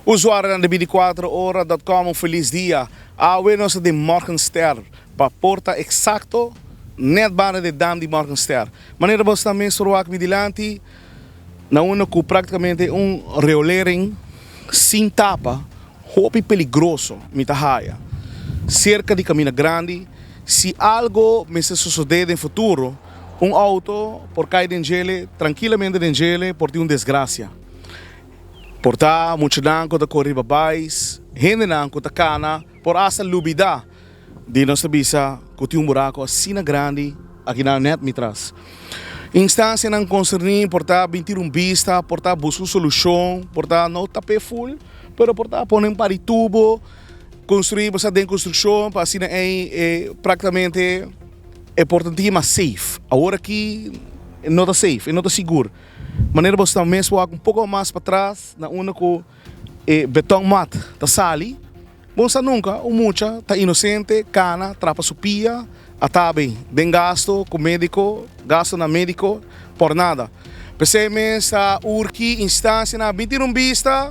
Usuarionan di 24 ora dot com un felis dia. Awe nos ta den Morgenster pa por ta exacto net banda di dam di Morgenster. Manera bo sta mes por wak mi dilanti na unda cu practicamente un riolering sin tapa hopi peligroso mi ta haya cerca di camina grandi. Si algo mester sosode den futuro un auto por cay den djele trankilamente den djele por tin un desgracia. Por ta muchanan ku ta kore riba bais, hendenan ku ta kana por asta lubidá di nos ta bisa ku tin un buraku asina grandi akinan nèt mi tras. Instansianan konserní por ta bin tira un bista, por ta buska un solushon, por ta no tap'é ful, pero por ta pone un par di tubo, konstruí bo sa den konstrukshon pa asina ei e praktikamente e por ta un tiki mas safe. Awor aki no ta safe, e no ta sigur. Manera bo sta mes wak un poko mas patras na unda ku e beton mat ta sali, bo no sa nunka un mucha ta inosente kana trapa su pia a tabi den gasto ku mediko, gastonan mediko por nada. P'esei mes ta urgi instansianan bin tira un bista,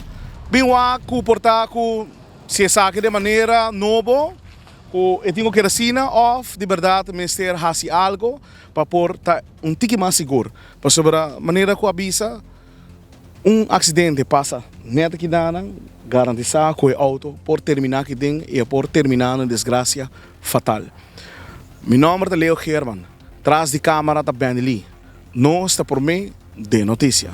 bin wak ku por ta ku si esaki den manera nobo ku e tin ku keda asina òf di bèrdat mester hasi algo pa por ta un tiki mas sigur. Pasobra manera ku a bisa, un aksidente pasa nèt aki danan, garantisá ku e outo por terminá aki den i e por terminá na desgrasia fatal. Mi nòmber ta Leo Geerman, tras di kámara ta Benny Lee. Nos ta promé den notisia.